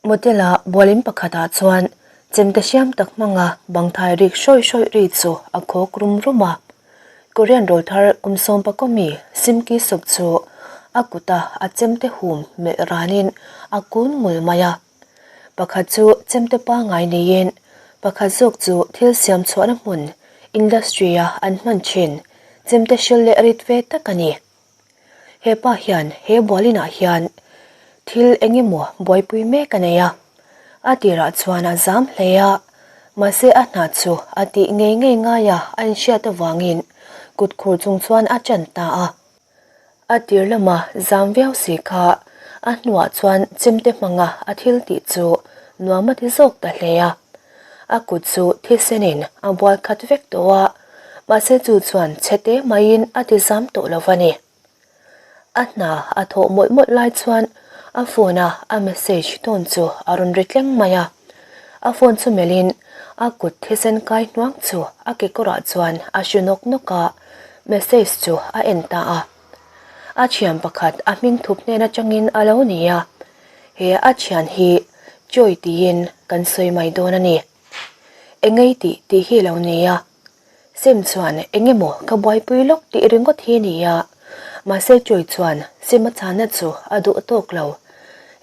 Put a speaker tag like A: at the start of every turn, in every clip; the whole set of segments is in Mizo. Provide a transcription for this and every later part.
A: Motel-a bualin pakhatah chuan chemte hriam tak hmanga bangthai rik hrawih hrawih ri chu a khawk rum rum a. Korean rawlthar kum sawmpakaw mi Sim Ki Suk chu a kuta a chemte hum melh ranin a kun ngul mai a. Pakhat chu chemte pangngai neiin pakhat zawk chu thil siam chhuahna hmun industry-a an hman thin chemte hrilh leh rit ve tak a ni. He pa hian he bualinah hian thil eng emaw buaipui mek a nei a, a tirah chuan a zam hle a, mahse a hna chu a tih ngei ngei ngai a a inhriat avangin kut khur chung chuan a ṭan ta a. A tir lama zam viau si kha a hnuah chuan chemte hmanga a thil tih chu nuam a ti zawk ta hle a. A kut chu thisenin a bual khat vek tawh a, mahse chu chuan chhete maiin a ti zam tawh lo va ni. A hna a thawh mawlh mawlh lai chuan a phone a a message tawn chu a rawn ri tleng mai a. A phone chu melhin a kut thisen kai hnuang chu a kekawrah chuan a hru nawk nawk a, message chu a en ta a. A thian pakhat a hming thup hnen atangin a lo ni a, he a thian hi Joy tiin kan sawi mai dawn a ni. Engei tih tih hi lo ni a, Sim chuan eng emaw ka buaipui lawk tih ringawt hi ni a, mahse Joy chuan Sim a chhana chu a duh tawk lo.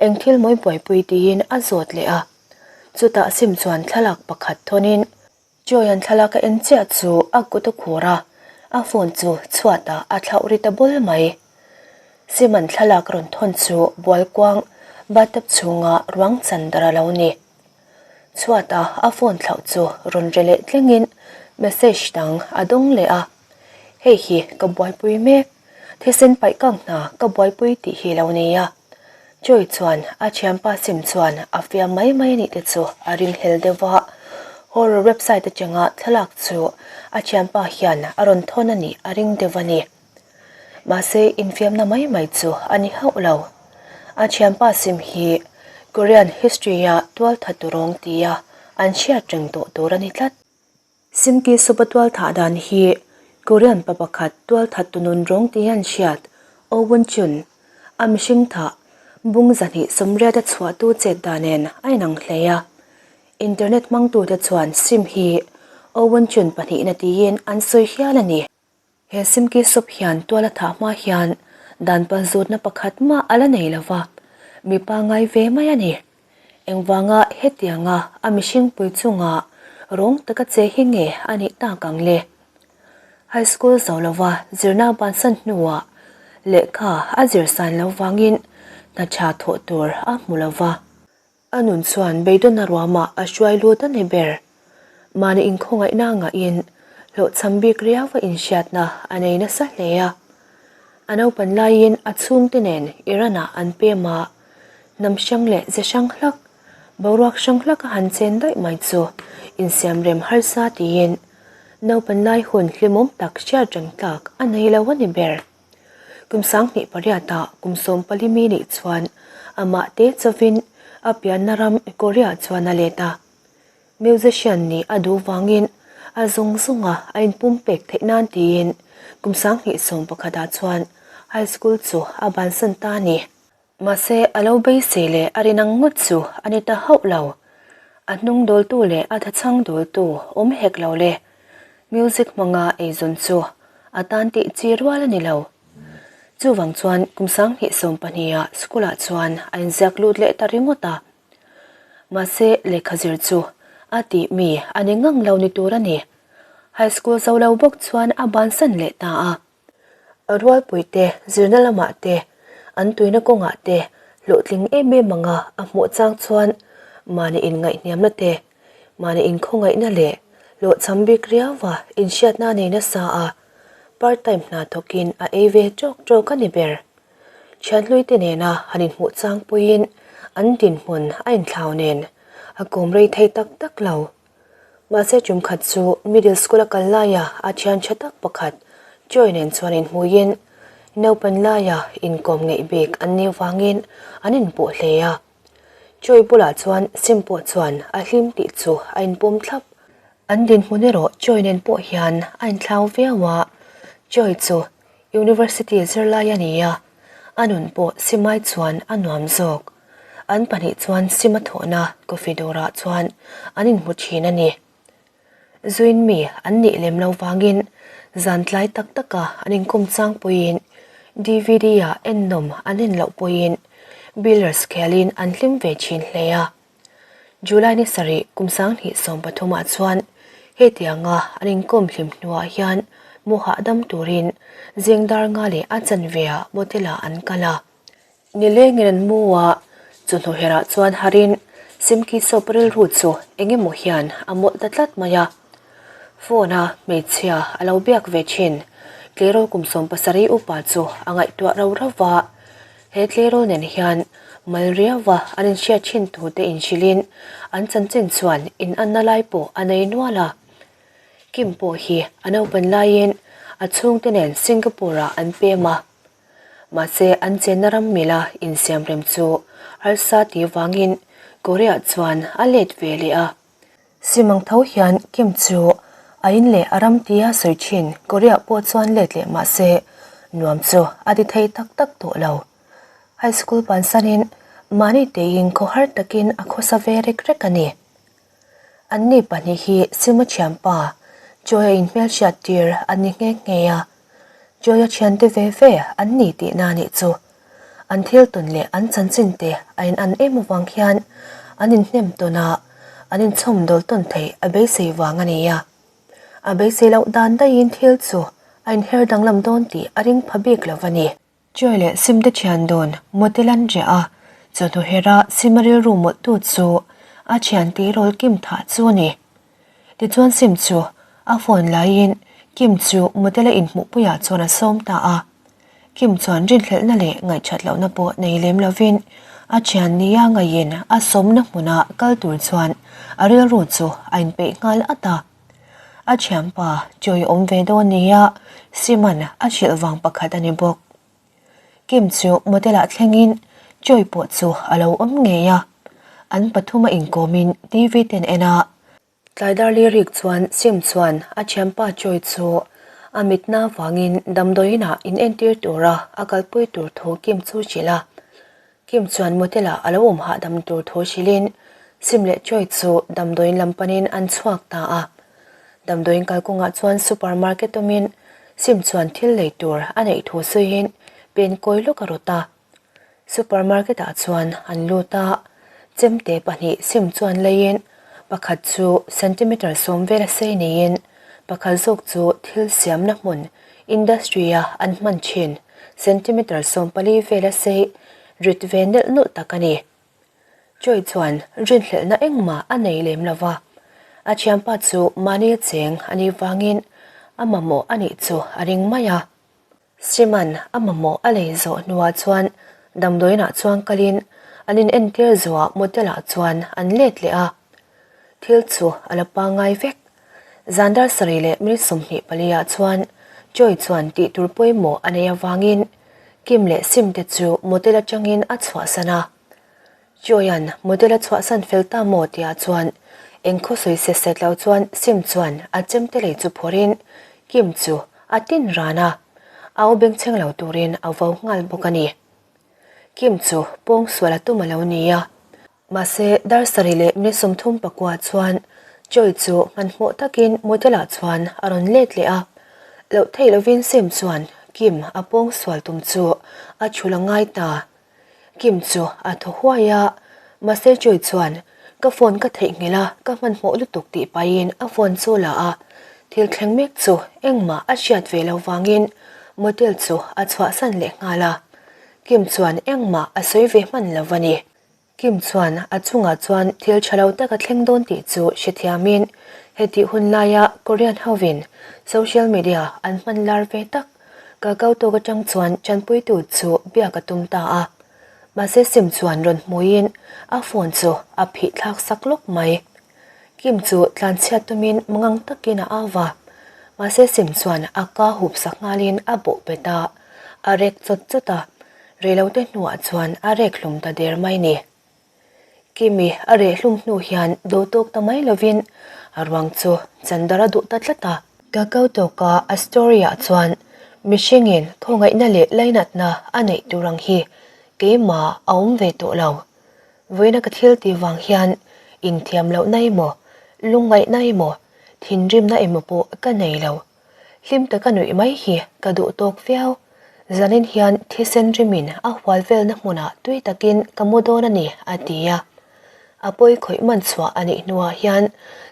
A: Eng thil mawi buaipui tiin a zawt leh a, chutah Sim chuan thlalak pakhat thawnin Joy-a'n thlalak a en chiah chu a kut a khur a, a phone chu chhuatah a thlauh ri ta bul mai. Siman thlalak rawn thawn chu bualkuang bathtub chhunga ruang chan dar a lo ni. Chhuata a phone thlauh chu rawn ri leh tlengin message dang a dawng leh a, Hei hi ka buaipui mek, thisen paih kang hna ka buaipui tih hi lo ni a. Joy chuan a thianpa sim chuan a fiam mai mai a nih te chu a ringhlel deuh va, horror website atanga thlalak chu a thianpa hian a rawn thawn a nih a ring deuh a ni. Mahse infiamna mai mai chu a ni hauh lo. A thianpa sim hi Korean history-a tualtha turawng tia an hriat reng tawh tur a ni tlat. Simki Supa tualthah dan hi Korean pa pakhat tualthat tunun rawng tih an hriat Oh Woon Chun, a mihring thah bung zahnih sawmriat a chhuahtu chet dan nen a inang hle a. Internet hmangtute chuan Sim hi Oh Woon Chun pahnihna tiin an sawi hial a ni. He Simki Sup hian tual a thah hma hian dan palzutna pakhat mah a la nei lo va, mi pangngai ve mai a ni. Engvanga hetianga a mihring pui chunga rawng taka che hi nge a nih tak ang le? High school zo lova zirna bansan hnuah lehkha a zir san lo vangin hna tha thawh tur a hmu lo va. A nun chuan beidawn a ruamah a hruai lut a ni ber. Mahni inkhawngaihna ngahin hlawhchham bik riau a inhriatna a nei nasa hle a. A naupan laiin a chhungte nen Iran-ah an pem a, hnam hrang leh ze hrang hlak, boruak hrang hlak a han chen daih mai chu insiamrem harsa tiin naupan lai hun hlimawm tak hriat reng tlak a nei lo a ni ber. Kum sanghnih pariatah kum 14 mi nih chuan amah te chauhin a pianna ram Korea chuan a let a. Musician nih a duh vangin a zawng zawnga a inpumpek theih nan tiin kum 2011ah chuan high school chu a bansan ta a ni. Mahse a lo beisei leh a rin ang ngawt chu a ni ta hauh lo. A hnung dawltu leh a thachhang dawltu awm hek lo le. Music hmanga eizawn chu a tan tih chi rual a ni lo. Chuvang chuan kum 2012ah school ah chuan a inziak lut leh ta ringawt a. Mahse lehkha zir chu a tih mi a ni ngang lo ni tur a ni. High school zo lo bawk chuan a bansan leh ta a. A rualpuite zirna lamah te, an tuina kawngah te hlawhtling em em anga a hmuh chang chuan mahni inngaihhniamna te, mahni inkhawngaihna leh hlawhchham bik riauva inhriatna a nei nasa a, part time hna thawkin a ei ve tawk tawk a ni ber. Thianhluite nena han inhmuh chang puiin an dinhmun a inthlau nen a kawm rei thei tak tak lo. Mahse tum khat chu middle school a kal laia a thian tha tak pakhat Joy nen chuan inhmuiin naupan laia inkawm ngeih bik an nih vangin an inpawh hle a. Joy bulah chuan Sim pawh chuan a hlim tih chu a inpawm thlap. An dinhmun erawh Joy nen pawh hian a inthlau viau a, Joy chu University zirlai a ni a, a nun pawh Simai chuan a nuam zawk. An pahnih chuan Sima thawhna coffee dawrah chuan an inhmu thin a ni. Zuin mi an nih lem lo vangin zan tlai tak taka an inkawm chang pawhin DVD-ah ennawm an en loh pawhin Billers khelin an hlim ve thin hle a. July ni sarih kum 2013 ah chuan hetianga an inkawm hlim hnuah hian mu hahdam turin zing dar nga leh a chanve ah motel ah an kal a. Nilengin an mu a, chawhnu herah chuan harin Simki sawp rilru chu eng emaw hian a mawlh ta tlat mai a. Phone a hmeichhia a lo biak ve thin tleirawl kum 17 upa chu a ngaihtuah rau rau va. He tleirawl nen hian mal riauva an inhriat thin tute inhrilhin an chanchin chuan inanna lai pawh a nei nual a. Kim pawh hi a naupan laiin a chhungte nen Singapore-ah an pem a. Mahse an chenna ram mila insiamrem chu harsa tih vangin Korea chuan a let ve leh a. Simang tho hian Kim chu a in leh a ram tia sawi thin Korea pawh chuan let leh mah se nuam chu a ti thei tak tak tawh lo. High school bansanin mahni teiin khawhar takin a khawsa ve rek rek a ni. Anni pahnih hi Sima thianpa Joy-a inhmelhriat tir an ni nghe nghe a, Joy-a thiante ve ve an ni tihna a nih chu. An thil tawn leh an chanchin te a in an em avang hian an inhnem tawn a, an inchhawm dawl tawn theih a beisei vang a ni a. A beisei loh dan daihin thil chu a inher danglam dawn tih a ring pha bik lo a ni. Joy leh Sim te thian dawn motel an riah a, chawhnu hera Sima rilru mawlhtu chu a thian tihrawl kim thah chu a ni. Tichuan Sim chu a phone laiin Kim chu motel a inhmuhpuiah chuan a sawm ta a. Kim chuan rinhlelhna leh ngaihṭhat lohna pawh nei lem lovin a thian nia ngaiin a sawmna hmuna kal tur chuan a rilru chu a inpeih nghal at a. A thianpa Joy awm ve dawn nia Siman a hrilh vang pakhat a ni bawk. Kim chu motel-ah thlengin Joy pawh chu a lo awm ngei a. An pathuma inkawmin TV ten en a. Tlai dar lirik chuan Sim chuan a thianpa Joy chu a mitna vangin damdawiinah inentir tura a kalpui tur thu Kim chu hrilh a. Kim chuan motel-ah a lo awm hahdam tur thu hrilhin Sim leh Joy chu damdawiin lam panin an chhuak ta a. Damdawiin kalkawngah chuan supermarket awmin Sim chuan thil lei tur a neih thu sawiin pen kawi lawk a rawt a. Supermarket-ah chuan an lut a, chemte pahnih Sim chuan leiin pakhat chu centimeter 10 vela sei niin pakhat zawk chu thil siamna hmun industry-a an hman thin centimeter 14 vela sei rit ve nelh nawlh tak a ni. Joy chuan rinhlelhna engmah a nei lem lo va, a thianpa chu mahni cheng a nih vangin a mamawh a nih chu a ring mai a. Siman a mamawh a lei zawh hnuah chuan damdawiinah chuan kalin an inentir zuah motel-ah chuan an let leh a. Thil chu a la pangngai vek. Zan dar sarih leh minute 24 ah chuan Joy chuan tih tur pawimawh a nei avangin Kim leh Sim te chu motel atangin a chhuahsan a. Joy-a'n motel a chhuahsan fel ta maw tihah chuan eng khaw sawi set set lo chuan Sim chuan a chemte lei chu phawrhin Kim chu a tin ran a, au bengchheng lo turin a vo nghal bawk a ni. Kim chu pawngsual a tum a lo ni a. Mahse, dar sarih leh minute 39 chuan Joy chu hmanhmawh takin motel-ah chuan a rawn let leh a. Loh theih lovin Sim chuan Kim a pawngsual tum chu a chhul a ngai ta. Kim chu a thaw huai a, mahse Joy chuan ka phone ka theihnghilh a, ka hmanhmawh lutuk tih pahin a phone chu la a. Thil thleng mek chu engmah a hriat ve lo vangin motel chu a chhuahsan leh nghal a. Kim chuan engmah a sawi ve hman lo a ni. Kim chuan a chungah chuan thil tha lo tak a thleng dawn tih chu hrethiamin hetih hun laia Korean hovin social media an hman lar ve tak Kakao Talk atang chuan tanpuitu chu biak a tum ta a. Mahse Sim chuan rawn hmuiin a phone chu a phih thlak sak lawk mai. Kim chu tlanchhiat tumin mangang takin a au va. Mahse Sim chuan a ka hup sak nghalin a bawh bet a, a rek chawt chawt a. Reilote hnuah chuan a rek hlum ta der mai ni. Kimi a reh hlum hnu hian do tawk ta mai lovin a ruang chu chandar a duh ta tlat a. Kakao tawka a story ah chuan mihringin khawngaihna leh lainatna a neih tur ang hi keimah a awm ve tawh lo. Vawiina ka thil tih vang hian inthiam lohna emaw, lungngaihna emaw, thinrimna emaw pawh ka nei lo. Hlim taka nuih mai hi ka duh tawk viau. Zanin hian thisen rimin a hual velna hmunah tui takin ka mu dawn a ni, a ti a. A pawi khawih man chhuah a nih hnuah hian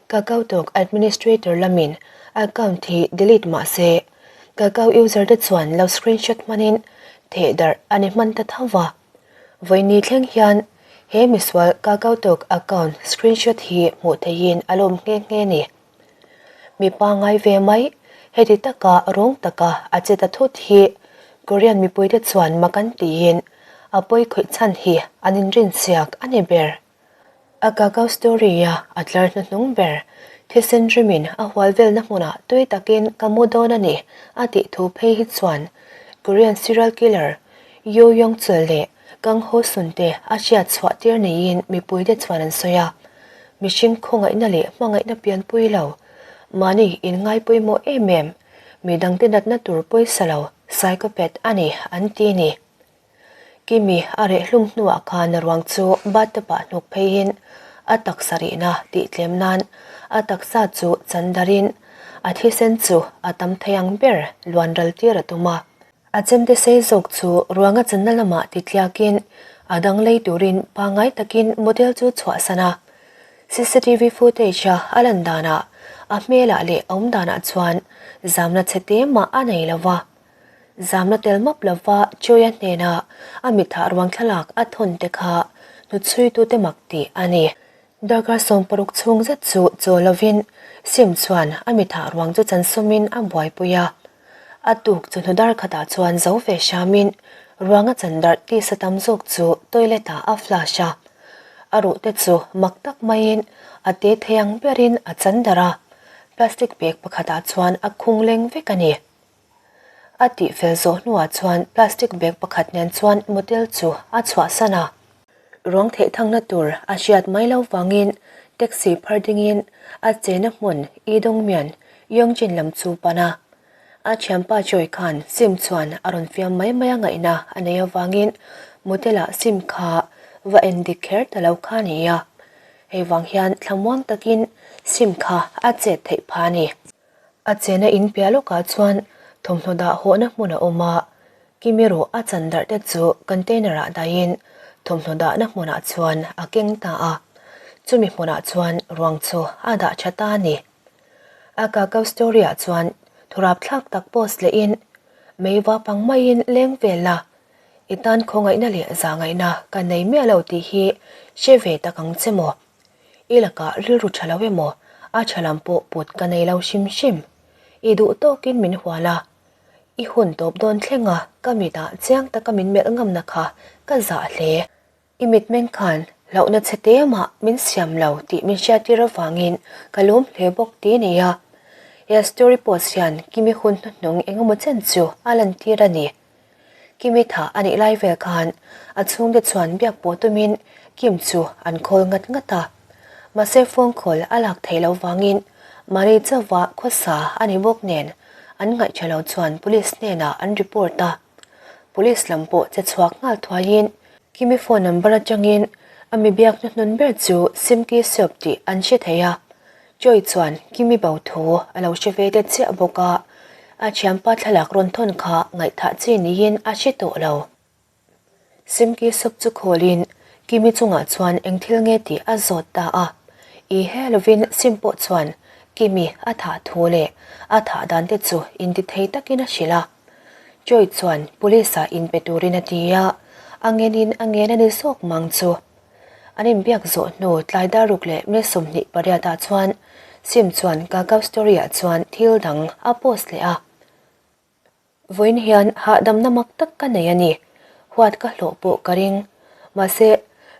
A: KakaoTalk administrator lamin account hi delete mah se, Kakao user te chuan lo screenshot hmanin theh darh a ni hman ta tho va. Vawiini thleng hian he misual KakaoTalk account screenshot hi hmuh theihin a lawm nghe nghe ni. Mi pangngai ve mai, heti taka rawng taka a che ta thut hi Korean mipuite chuan mak an tiin a pawi khawih chhan hi an inrinsiak a ni ber. A Kakao story-a a tlar hnuhnung ber, thisen rimin a hual velna hmunah tui takin ka mu dawn a ni a tih thu phei hi chuan Korean serial killer Yoo Yong Chul leh Kang Ho Sun te a hriat chhuah tir neiin mipuite chuan an sawi a. Mihring khawngaihna leh hmangaihna pianpui lo, mahni inngai pawimawh em em, midangte natna tur pawisa lo, psychopath a ni an ti ni. Kimi a reh hlum hnuah khan ruang chu bathtub-ah hnuk pheiin a taksa rihna tih tlem nan a taksa chu chan darin a thisen chu a tam thei ang ber luan ral tir a tum a. A chemte sei zawk chu ruanga channa lamah ti tliakin a dang lei turin pangngai takin model chu chhuahsan a. Cctv footage-a a lan danah a hmelah leh a awm danah chuan zamna chhe te mah a nei lo va. Zamna tel map lova Choi-a hnena a mithah ruang thlalak a thawn te kha hnuchhuitute mak tih a ni. Darkar 60 chhung zet chu chaw lovin Sim chuan a mithah ruang chu chansawmin a buaipui a. A tuk chawhnu dar khatah chuan zo ve hramin ruanga chan darh tisa tam zawk chu toilet-ah a flush a. A ruh te chu mak tak maiin a te thei ang berin a chan darh a, plastic bag pakhatah chuan a khung leng vek a ni. A tihfel zawh hnuah chuan plastic bag pakhat nen chuan motel chu a chhuahsan a. Ruang theih thangna tur a hriat mai lo vangin taxi phar dingin a chena hmun I Dongmyeon, Yongjin lam chu pan a. A thianpa Joy khan sim chuan a rawn fiam mai mai a ngaihna a nei avangin motel-ah sim kha va en dik kher ta lo kha a ni a. Hei vang hian thlamuang takin sim kha a chet theih pha a ni. A chena in piah lawkah chuan thawmhnaw dah hawhna hmun a awm a, Kimi ruh a chan darh te chu container ah dahin thawmhnaw dahna hmunah chuan a keng ta a, chumi hmunah chuan ruang chu a dah tha ta a ni. A Kakao story ah chuan thurap thlak tak post lehin meiva pang maiin leng vel la, i tan khawngaihna leh zahngaihna ka nei miah lo tih hi hre ve tak ang che maw? I lakah rilru tha lo emaw a tha lam pawh put ka nei lo hrim hrim. I duh tawkin min hual a, i hun tawp dawn thleng a ka mitah chiang taka min melh ngamna kha ka zah hle. I mitmeng khan hlauhna chhe te mah min siam lo tih min hriattir avangin ka lawm hle bawk ti nia. He story post hian Kimi hun hnuhnung engemaw chen chu a lantir a ni. Kimi thah a nih lai vel khan a chhungte chuan biak pawh tumin Kim chu an khawl ngat ngat a. Mahse phone call a lak theih loh vangin Mari chauha khawsa a ni bawk nen an ngaihṭha lo chuan police hnenah an report a. Police lam pawh che chhuak nghal thuaiin Kimi phone number atangin a mi biak hnuhnun ber chu Simki Seop tih an hre thei a. Joy chuan Kimi bo thu a lo hre ve det chiah bawk a, a thianpa thlalak rawn thawn kha ngaihthah chi niin a hre tawh lo. Simki sawp chu khawlin Kimi chungah chuan eng thil nge tih a zawt ta a. I he lovin Sim pawh chuan Kimi a thah thu leh a thah dan te chu intithei takin a hrilh a. Joy chuan police-ah inpe turin a ti a, a ngenin a ngen a ni zawk mang chu. An inbiak zawh hnu tlai daruk leh mil 28 ah chuan Sim chuan Kakao Story ah chuan thil dang a post leh a. Vawiin hian hahdamna mak tak ka nei a ni. Huat ka hlawh pawh ka ring. Mahse,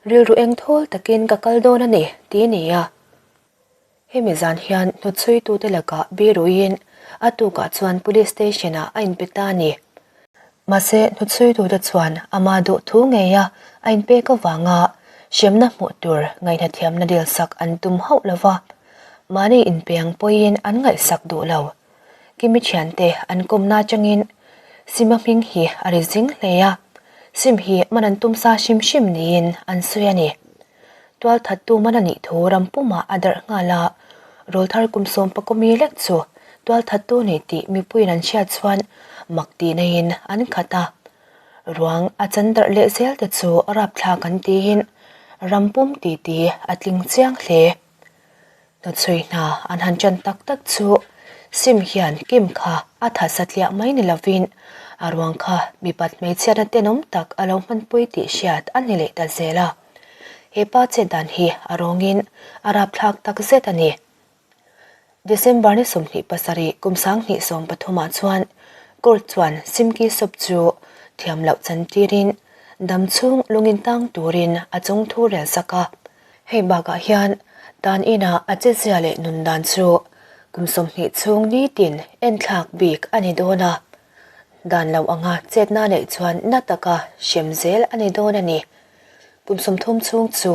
A: rilru eng thawl takin ka kal dawn a ni, ti nia. Hemi zan hian hnawtchhuitute lakah biruiin a tukah chuan Police Station-ah a inpe ta a ni. Mahse, hnawtchhuitute chuan ama duh thu ngeia a inpek avanga hremna hmuh tur ngaihnathiamna dilsak an tum hauh lo va, mahni inpe ang pawhin an ngaihsak duh lo. Kimi thiante an kawmna atangin Sima hming hi a ri zing hle a, Sim hi man an tum sa hrim hrim niin an sawi a ni. Tualthattu man a nih thu ram pumah a darh nghal a, rawlthar kum sawmpakaw mi lek chu tualthattu ni tih mipuiin an hriat chuan mak tih neiin an khat a. Ruang a chan darh leh zel te chu rapthlak an tiin ram pum titi a tling chiang hle. Hnuchhui hna an han ṭan tak tak chu Sim hian Kim kha a tha satliah mai ni lovin a ruang kha mipat hmeichhiatna tenawm tak a lo hmanpui tih hriat a ni leh ta zel a. He pa chet dan hi a rawngin a rapthlak tak zet a ni. December ni 27 kum 2013 ah chuan court chuan Sim Ki Sop chu thiam loh chantirin dam chhung lungin tang turin a chungthu rel sak a. Hei bakah hian tan inah a chezia leh nun dan chu kum 20 chhung nitin enthlak bik a ni dawn a, dan lo anga chetna neih chuan na taka hrem zel a ni dawn a ni. Kum 30 chhung chu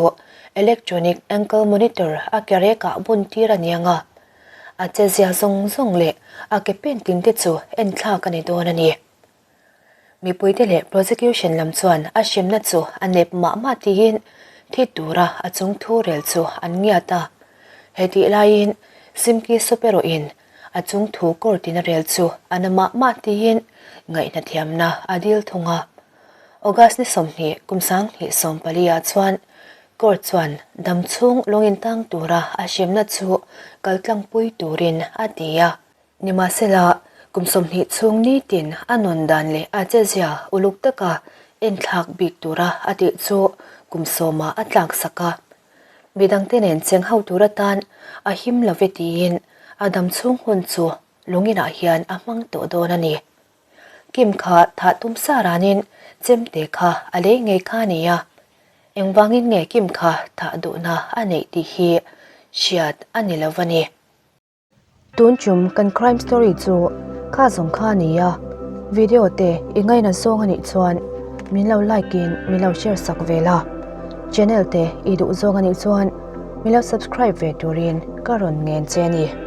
A: electronic ankle monitor a ke rekah bun tir a ni ang a, a chezia zawng zawng leh a ke pen tin te chu enthlak a ni dawn a ni. Mipuite leh prosecution lam chuan a hremna chu a nep mah mah tiin thi tura a chung thu rel chu an ngiat a. Hetih laiin Simki Sop erawhin a chung thu court in a rel chu a na mah mah tiin ngaihnathiamna a dil thung a. August ni 20 kum 2014 ah chuan court chuan dam chhung lawngin tang tura a hremna chu kaltlangpui turin a ti a. Nimahsela, kum 20 chhung nitin a nun dan leh a chezia uluk taka enthlak bik tura a tih chu kum sawmah a tlak sak a. Midangte nen cheng ho tur atan a him lo ve tiin a dam chhung hun chu lunginah hian a hmang tawh dawn a ni. Kim kha thah tum sa ranin chemte kha a lei ngei kha a ni a, engvangin nge Kim kha thah duhna a neih tih hi hriat a ni lo va ni. Tun chum kan crime story chu kha zawng kha a ni a, video te i ngaina zawng a nih chuan min lo like in min lo share sak ve la, channel te i duh zawng a nih chuan min lo subscribe ve turin ka rawn ngen che a ni.